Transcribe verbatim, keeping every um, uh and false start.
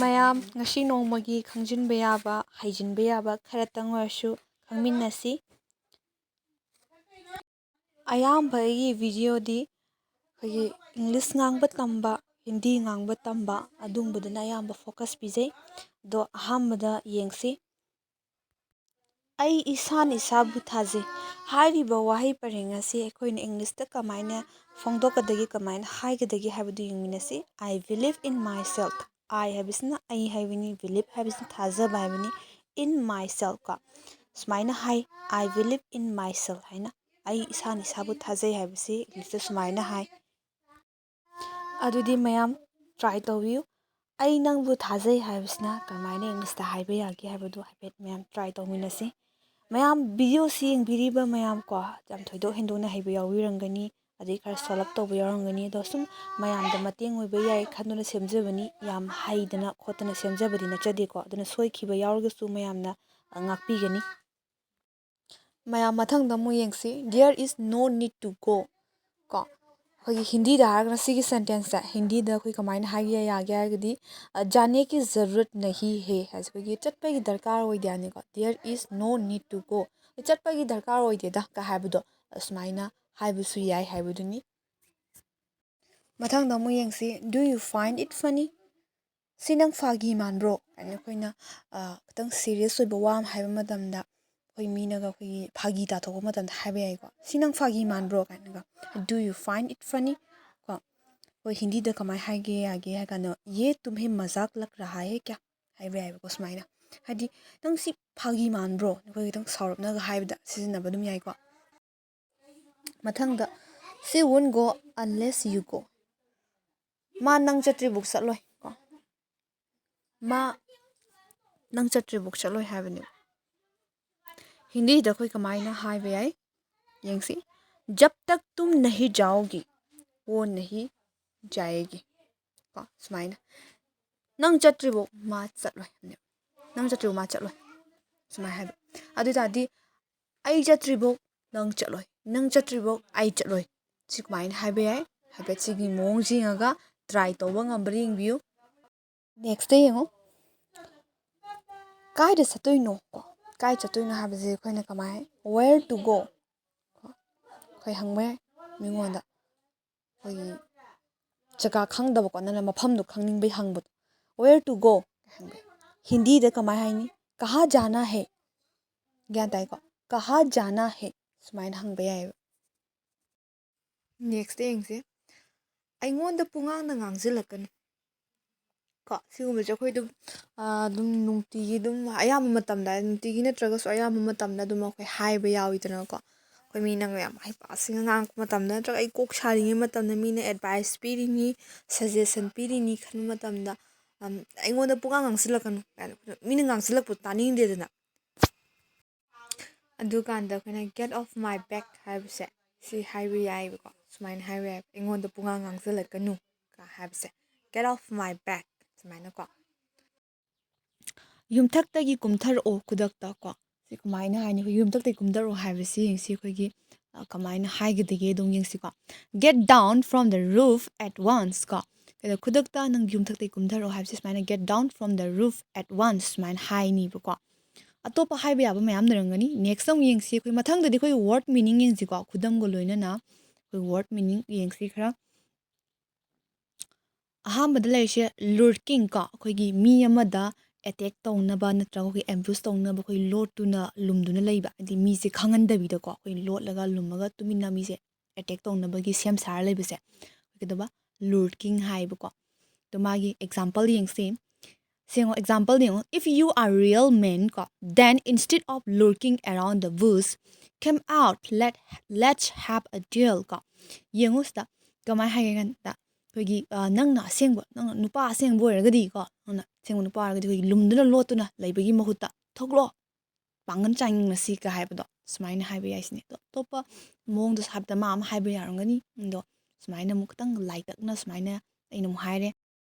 ꯃꯌꯥꯝ, ꯉꯁꯤ ꯅꯣꯡꯃꯒꯤ ꯈꯪꯖꯤꯟꯕ ꯌꯥꯕ, ꯍꯩꯖꯤꯟꯕ ꯌꯥꯕ ꯈꯔꯇꯪ ꯑꯣꯏꯔꯁꯨ ꯈꯪꯃꯤꯟꯅꯁꯤ꯫ ꯑꯌꯥꯝꯕ ꯑꯩꯒꯤ ꯚꯤꯗꯤꯑꯣꯗꯤ ꯑꯩꯈꯣꯏꯒꯤ ꯏꯪꯂꯤꯁ ꯉꯥꯡꯕ ꯇꯝꯕ, ꯍꯤꯟꯗꯤ ꯉꯥꯡꯕ ꯇꯝꯕ, ꯑꯗꯨꯒꯨꯝꯕꯗꯅ ꯑꯌꯥꯝꯕ ꯐꯣꯀꯁ ꯄꯤꯖꯩ꯫ ꯑꯗꯣ ꯑꯍꯥꯟꯕꯗ ꯌꯦꯡꯁꯤ꯫ "ꯑꯩ ꯏꯁꯥꯅ ꯏꯁꯥꯕꯨ ꯊꯥꯖꯩ" ꯍꯥꯏꯔꯤꯕ ꯋꯥꯍꯩ ꯄꯔꯦꯡ ꯑꯁꯤ ꯑꯩꯈꯣꯏꯅ ꯏꯪꯂꯤꯁꯇ ꯀꯃꯥꯏꯅ ꯐꯣꯡꯗꯣꯛꯀꯗꯒꯦ, ꯀꯃꯥꯏꯅ ꯍꯥꯏꯒꯗꯒꯦ ꯍꯥꯏꯕꯗꯨ ꯌꯦꯡꯃꯤꯟꯅꯁꯤ꯫ "I believe in myself"꯫ "I" ꯍꯥꯏꯕꯁꯤꯅ ꯑꯩ ꯍꯥꯏꯕꯅꯤ, "believe" ꯍꯥꯏꯕꯁꯤꯅ ꯊꯥꯖꯕ ꯍꯥꯏꯕꯅꯤ, "in myself" ꯀꯣ꯫ ꯁꯨꯃꯥꯏꯅ ꯍꯥꯏ, "I believe in myself" ꯍꯥꯏꯅ꯫ "ꯑꯩ ꯏꯁꯥꯅ ꯏꯁꯥꯕꯨ ꯊꯥꯖꯩ" ꯍꯥꯏꯕꯁꯤ ꯏꯪꯂꯤꯁꯇ ꯁꯨꯃꯥꯏꯅ ꯍꯥꯏ꯫ ꯑꯗꯨꯗꯤ ꯃꯌꯥꯝ ꯇ꯭ꯔꯥꯏ ꯇꯧꯕꯤꯌꯨ꯫ "ꯑꯩ ꯅꯪꯕꯨ ꯊꯥꯖꯩ" ꯍꯥꯏꯕꯁꯤꯅ ꯀꯃꯥꯏꯅ ꯏꯪꯂꯤꯁꯇ ꯍꯥꯏꯕ ꯌꯥꯒꯦ ꯍꯥꯏꯕꯗꯨ ꯍꯥꯏꯐꯦꯠ ꯃꯌꯥꯝ ꯇ꯭ꯔꯥꯏ ꯇꯧꯃꯤꯟꯅꯁꯤ꯫ ꯃꯌꯥꯝ ꯚꯤꯗꯤꯑꯣꯁꯤ ꯌꯦꯡꯕꯤꯔꯤꯕ ꯃꯌꯥꯝ ꯀꯣ, ꯌꯥꯝ ꯊꯣꯏꯗꯣꯛ ꯍꯦꯟꯗꯣꯛꯅ ꯍꯩꯕ ꯌꯥꯎꯕꯤꯔꯝꯒꯅꯤ, ꯑꯗꯩ ꯈꯔ ꯁꯣꯜꯂꯞ ꯇꯧꯕ ꯌꯥꯎꯔꯝꯒꯅꯤ꯫ ꯑꯗꯣ ꯁꯨꯝ ꯃꯌꯥꯝꯗ ꯃꯇꯦꯡ ꯑꯣꯏꯕ ꯌꯥꯏ ꯈꯟꯗꯨꯅ ꯁꯦꯝꯖꯕꯅꯤ꯫ ꯌꯥꯝ ꯍꯩꯗꯅ ꯈꯣꯠꯇꯅ ꯁꯦꯝꯖꯕꯗꯤ ꯅꯠꯆꯗꯦꯀꯣ꯫ ꯑꯗꯨꯅ ꯁꯣꯏꯈꯤꯕ ꯌꯥꯎꯔꯒꯁꯨ ꯃꯌꯥꯝꯅ, ꯑ, ꯉꯥꯛꯄꯤꯒꯅꯤ꯫ ꯃꯌꯥꯝ ꯃꯊꯪꯗ ꯑꯃꯨꯛ ꯌꯦꯡꯁꯤ꯫ "There is no need to go" ꯀꯣ꯫ ꯑꯩꯈꯣꯏꯒꯤ ꯍꯤꯟꯗꯤꯗ ꯍꯥꯏꯔꯒꯅ ꯁꯤꯒꯤ ꯁꯦꯟꯇꯦꯟꯁꯁꯦ ꯍꯤꯟꯗꯤꯗ ꯑꯩꯈꯣꯏ ꯀꯃꯥꯏꯅ ꯍꯥꯏꯒꯦ, ꯌꯥꯒꯦ ꯍꯥꯏꯔꯒꯗꯤ, ꯑ, "जाने की ज़रूरत नहीं है" ꯍꯥꯏꯁꯦ ꯑꯩꯈꯣꯏꯒꯤ ꯆꯠꯄꯒꯤ ꯗꯔꯀꯥꯔ ꯑꯣꯏꯗꯦ ꯍꯥꯏꯅꯤꯀꯣ꯫ "There is no need to go", ꯆꯠꯄꯒꯤ ꯗꯔꯀꯥꯔ ꯑꯣꯏꯗꯦꯗ ꯀ ꯍꯥꯏꯕꯗꯣ, ꯑꯁꯨꯃꯥꯏꯅ ꯍꯥꯏꯕꯁꯨ ꯌꯥꯏ ꯍꯥꯏꯕꯗꯨꯅꯤ꯫ ꯃꯊꯪꯗ ꯑꯃꯨꯛ ꯌꯦꯡꯁꯤ꯫ "Do you find it funny?" "ꯁꯤ ꯅꯪ ꯐꯥꯒꯤ ꯃꯥꯟꯕ꯭ꯔꯣ?" ꯍꯥꯏꯅ ꯑꯩꯈꯣꯏꯅ, ꯑ, ꯈꯤꯇꯪ ꯁꯤꯔꯤꯌꯁ ꯑꯣꯏꯕ ꯋꯥ ꯑꯃ ꯍꯥꯏꯕ ꯃꯇꯝꯗ ꯑꯩꯈꯣꯏ ꯃꯤꯅꯒ ꯑꯩꯈꯣꯏꯒꯤ ꯐꯥꯒꯤ ꯇꯥꯊꯣꯛꯄ ꯃꯇꯝꯗ ꯍꯥꯏꯕ ꯌꯥꯏꯀꯣ꯫ "ꯁꯤ ꯅꯪ ꯐꯥꯒꯤ ꯃꯥꯟꯕ꯭ꯔꯣ?" ꯀꯥꯏꯅꯒ꯫ "Do you find it funny?" ꯀꯣ꯫ ꯑꯩꯈꯣꯏ ꯍꯤꯟꯗꯤꯗ ꯀꯃꯥꯏꯅ ꯍꯥꯏꯒꯦ, ꯌꯥꯒꯦ ꯍꯥꯏ ꯀꯥꯟꯗ, "ये तुम्हें मजाक लग रहा है क्या?" ꯍꯥꯏꯕ ꯌꯥꯏꯕꯀꯣ ꯁꯨꯃꯥꯏꯅ꯫ ꯍꯥꯏꯗꯤ, "ꯅꯪ ꯁꯤ ꯐꯥꯒꯤ ꯃꯥꯟꯕ꯭ꯔꯣ?" ꯑꯩꯈꯣꯏ ꯈꯤꯇꯪ ꯁꯥꯎꯔꯞꯅꯒ ꯍꯥꯏꯕꯗ ꯁꯤꯖꯤꯟꯅꯕ ꯑꯗꯨꯝ ꯌꯥꯏꯀꯣ꯫ ꯃꯊꯪꯗ, "She won't go unless you go." ꯃꯥ ꯅꯪ ꯆꯠꯇ꯭ꯔꯤꯐꯥꯎ ꯆꯠꯂꯣꯏ ꯀꯣ꯫ ꯃꯥ ꯅꯪ ꯆꯠꯇ꯭ꯔꯤꯐꯥꯎ ꯆꯠꯂꯣꯏ ꯍꯥꯏꯕꯅꯦ꯫ ꯍꯤꯟꯗꯤꯗ ꯑꯩꯈꯣꯏ ꯀꯃꯥꯏꯅ ꯍꯥꯏꯕ ꯌꯥꯏ? ꯌꯦꯡꯁꯤ꯫ "जब तक तुम नहीं जाओगी, वो नहीं जाएगी" ꯀꯣ, ꯁꯨꯃꯥꯏꯅ꯫ "ꯅꯪ ꯆꯠꯇ꯭ꯔꯤꯐꯥꯎ ꯃꯥ ꯆꯠꯂꯣꯏ" ꯍꯥꯏꯕꯅꯦ꯫ "ꯅꯪ ꯆꯠꯇ꯭ꯔꯤꯐꯥꯎ ꯃꯥ ꯆꯠꯂꯣꯏ" ꯁꯨꯃꯥꯏꯅ ꯍꯥꯏꯕ꯫ ꯑꯗꯨ ꯑꯣꯏ ꯇꯥꯔꯗꯤ, "ꯑꯩ ꯆꯠꯇ꯭ꯔꯤꯐꯥꯎ ꯅꯪ ꯆꯠꯂꯣꯏ, ꯅꯪ ꯆꯠꯇ꯭ꯔꯤꯐꯥꯎ ꯑꯩ ꯆꯠꯂꯣꯏ"꯫ ꯁꯤ ꯀꯃꯥꯏꯅ ꯍꯥꯏꯕ ꯌꯥꯏ? ꯍꯥꯏꯐꯦꯠ ꯁꯤꯒꯤ ꯃꯑꯣꯡꯁꯤ ꯌꯦꯡꯉꯒ ꯇ꯭ꯔꯥꯏ ꯇꯧꯕ ꯉꯝꯕ꯭ꯔꯥ ꯌꯦꯡꯕꯤꯌꯨ꯫ ꯅꯦꯛꯁꯇ ꯌꯦꯡꯉꯨ꯫ ꯀꯥꯏꯗ ꯆꯠꯇꯣꯏꯅꯣ ꯀꯣ? ꯀꯥꯏ ꯆꯠꯇꯣꯏꯅꯣ ꯍꯥꯏꯕꯁꯦ ꯑꯩꯈꯣꯏꯅ ꯀꯃꯥꯏ, where to go? ꯑꯩꯈꯣꯏ ꯍꯪꯕ ꯌꯥꯏ ꯃꯤꯉꯣꯟꯗ꯫ ꯑꯩꯈꯣꯏꯒꯤ ꯖꯒꯥ ꯈꯪꯗꯕꯀꯣ, ꯅꯪꯅ ꯃꯐꯝꯗꯣ ꯈꯪꯅꯤꯡꯕꯩ ꯍꯪꯕꯗꯣ, where to go? ꯍꯤꯟꯗꯤꯗ ꯀꯃꯥꯏ ꯍꯥꯏꯅꯤ? ꯀꯍꯥ ꯖꯥꯅꯥ ꯍꯦ? ꯒ꯭ꯌꯥꯟ ꯇꯥꯏꯀꯣ? ꯀꯍꯥ ꯖꯥꯅꯥ ꯍꯦ? ꯁꯨꯃꯥꯏꯅ ꯍꯪꯕ ꯌꯥꯏꯑꯕ꯫ ꯅꯦꯛꯁꯇ ꯌꯦꯡꯁꯦ꯫ ꯑꯩꯉꯣꯟꯗ ꯄꯨꯡꯉꯥꯡꯗ ꯉꯥꯡꯁꯤꯜꯂꯛꯀꯅꯨ꯫ ꯀꯣ, ꯁꯤꯒꯨꯝꯕꯁꯦ ꯑꯩꯈꯣꯏ ꯑꯗꯨꯝ, ꯑꯗꯨꯝ ꯅꯨꯡꯇꯤꯒꯤ, ꯑꯗꯨꯝ ꯑꯌꯥꯝꯕ ꯃꯇꯝꯗ, ꯅꯨꯡꯇꯤꯒꯤ ꯅꯠꯇ꯭ꯔꯒꯁꯨ ꯑꯌꯥꯝꯕ ꯃꯇꯝꯗ ꯑꯗꯨꯝ ꯑꯩꯈꯣꯏ ꯍꯥꯏꯕ ꯌꯥꯎꯋꯤꯗꯅꯀꯣ꯫ ꯑꯩꯈꯣꯏ ꯃꯤꯅꯒ ꯌꯥꯝ ꯍꯩꯄꯥꯁꯤꯒ ꯉꯥꯡꯉꯛꯄ ꯃꯇꯝꯗ, ꯅꯠꯇ꯭ꯔꯒ ꯑꯩ ꯀꯣꯛ ꯁꯥꯔꯤꯉꯩ ꯃꯇꯝꯗ ꯃꯤꯅ ꯑꯦꯗꯚꯥꯏꯁ ꯄꯤꯔꯤꯅꯤ, ꯁꯖꯦꯁꯟ ꯄꯤꯔꯤꯅꯤ ꯈꯟꯕ ꯃꯇꯝꯗ, ꯑꯩꯉꯣꯟꯗ ꯄꯨꯡꯉꯥꯡ ꯉꯥꯡꯁꯤꯜꯂꯛꯀꯅꯨ ꯀꯥꯏꯅ ꯃꯤꯅ ꯉꯥꯡꯁꯤꯜꯂꯛꯄ ꯇꯥꯅꯤꯡꯗꯦꯗꯅ꯫ ꯑꯗꯨꯀꯥꯟꯗ ꯑꯩꯈꯣꯏꯅ "Get off my back" ꯍꯥꯏꯕꯁꯦ, ꯁꯤ ꯍꯥꯏꯕ ꯌꯥꯏꯑꯕꯀꯣ꯫ ꯁꯨꯃꯥꯏꯅ ꯍꯥꯏꯕ ꯌꯥꯏ, "ꯑꯩꯉꯣꯟꯗ ꯄꯨꯡꯉꯥꯡ ꯉꯥꯡꯁꯤꯜꯂꯛꯀꯅꯨ" ꯀ ꯍꯥꯏꯕꯁꯦ, "Get off my back"꯫ ꯁꯨꯃꯥꯏꯅꯀꯣ꯫ "ꯌꯨꯝꯊꯛꯇꯒꯤ ꯀꯨꯝꯊꯔꯛꯑꯣ ꯈꯨꯗꯛꯇ" ꯀꯣ꯫ ꯁꯤ ꯀꯃꯥꯏꯅ ꯍꯥꯏꯅꯤ? ꯑꯩꯈꯣꯏ "ꯌꯨꯝꯊꯛꯇꯒꯤ ꯀꯨꯝꯊꯔꯛꯑꯣ" ꯍꯥꯏꯕꯁꯤ ꯌꯦꯡꯁꯤ, ꯑꯩꯈꯣꯏꯒꯤ, ꯑ, ꯀꯃꯥꯏꯅ ꯍꯥꯏꯒꯗꯒꯦ ꯑꯗꯨꯝ ꯌꯦꯡꯁꯤꯀꯣ꯫ "Get down from the roof at once" ꯀꯣ꯫ ꯀꯩꯗ ꯈꯨꯗꯛꯇ ꯅꯪ ꯌꯨꯝꯊꯛꯇꯒꯤ ꯀꯨꯝꯊꯔꯛꯑꯣ ꯍꯥꯏꯕꯁꯤ ꯁꯨꯃꯥꯏꯅ "Get down from the roof at once" ꯁꯨꯃꯥꯏꯅ ꯍꯥꯏꯅꯤꯕꯀꯣ꯫ ꯑꯇꯣꯞꯄ ꯍꯥꯏꯕ ꯌꯥꯕ ꯃꯌꯥꯝ ꯂꯩꯔꯝꯒꯅꯤ꯫ ꯅꯦꯛꯁ ꯑꯃꯨꯛ ꯌꯦꯡꯁꯤ꯫ ꯑꯩꯈꯣꯏ ꯃꯊꯪꯗꯗꯤ ꯑꯩꯈꯣꯏ ꯋꯥꯔꯗ ꯃꯤꯅꯤꯡ ꯌꯦꯡꯁꯤꯀꯣ꯫ ꯈꯨꯗꯝꯒ ꯂꯣꯏꯅꯅ ꯑꯩꯈꯣꯏ ꯋꯥꯔꯗ ꯃꯤꯅꯤꯡ ꯌꯦꯡꯁꯤ ꯈꯔ꯫ ꯑꯍꯥꯟꯕꯗ ꯂꯩꯔꯤꯁꯦ ꯂꯨꯔꯀꯤꯡ ꯀꯣ, ꯑꯩꯈꯣꯏꯒꯤ ꯃꯤ ꯑꯃꯗ ꯑꯦꯇꯦꯛ ꯇꯧꯅꯕ ꯅꯠꯇ꯭ꯔꯒ ꯑꯩꯈꯣꯏ ꯑꯦꯝꯕꯨꯁ ꯇꯧꯅꯕ ꯑꯩꯈꯣꯏ ꯂꯣꯠꯇꯨꯅ ꯂꯨꯝꯗꯨꯅ ꯂꯩꯕ, ꯍꯥꯏꯗꯤ ꯃꯤꯁꯦ ꯈꯪꯍꯟꯗꯕꯤꯗꯀꯣ, ꯑꯩꯈꯣꯏ ꯂꯣꯠꯂꯒ ꯂꯨꯝꯃꯒ ꯇꯨꯃꯤꯟꯅ ꯃꯤꯁꯦ ꯑꯦꯇꯦꯛ ꯇꯧꯅꯕꯒꯤ ꯁꯦꯝ ꯁꯥꯔ ꯂꯩꯕꯁꯦ ꯀꯩꯗꯧꯕ? ꯂꯨꯔꯀꯤꯡ ꯍꯥꯏꯌꯦꯕꯀꯣ꯫ ꯑꯗꯣ ꯃꯥꯒꯤ ꯑꯦꯛꯖꯥꯝꯄꯜ ꯌꯦꯡꯁꯤ꯫ ꯁꯦꯡꯉꯣ, ꯑꯦꯛꯖꯥꯝꯄꯜ ꯌꯦꯡꯉꯣ, "If you are real man" ꯀꯣ, "then instead of lurking around the bush, come out, let, let's have a deal" ꯀꯣ꯫ ꯌꯦꯡꯉꯨ ꯁꯤꯗ ꯀꯃꯥꯏꯅ ꯍꯥꯏꯒꯦ ꯀꯥꯟꯗ, ꯑꯩꯈꯣꯏꯒꯤ, ꯑ, ꯅꯪꯅ ꯑꯁꯦꯡꯕ, ꯅꯪꯅ ꯅꯨꯄꯥ ꯑꯁꯦꯡꯕ ꯑꯣꯏꯔꯒꯗꯤꯀꯣ, ꯅꯪꯅ ꯑꯁꯦꯡꯕ ꯅꯨꯄꯥ ꯑꯣꯏꯔꯒꯗꯤ ꯑꯩꯈꯣꯏꯒꯤ ꯂꯨꯝꯗꯨꯅ ꯂꯣꯠꯇꯨꯅ ꯂꯩꯕꯒꯤ ꯃꯍꯨꯠꯇ "ꯊꯣꯛꯂꯛꯑꯣ, ꯄꯥꯡꯒꯜ ꯆꯥꯡꯌꯦꯡꯅꯁꯤ" ꯀ ꯍꯥꯏꯕꯗꯣ ꯁꯨꯃꯥꯏꯅ ꯍꯥꯏꯕ ꯌꯥꯏ ꯁꯤꯅꯤ꯫ ꯑꯗꯣ ꯑꯇꯣꯞꯄ ꯃꯑꯣꯡꯗꯁꯨ ꯍꯥꯏꯕꯗ ꯃꯥ ꯑꯃ ꯍꯥꯏꯕ ꯌꯥꯔꯝꯒꯅꯤ꯫ ꯑꯗꯣ ꯁꯨꯃꯥꯏꯅ ꯑꯃꯨꯛ ꯈꯤꯇꯪ ꯂꯥꯏꯇꯛꯅ ꯁꯨꯃꯥꯏꯅ ꯑꯩꯅ ꯑꯃꯨꯛ ꯍꯥꯏꯔꯦ꯫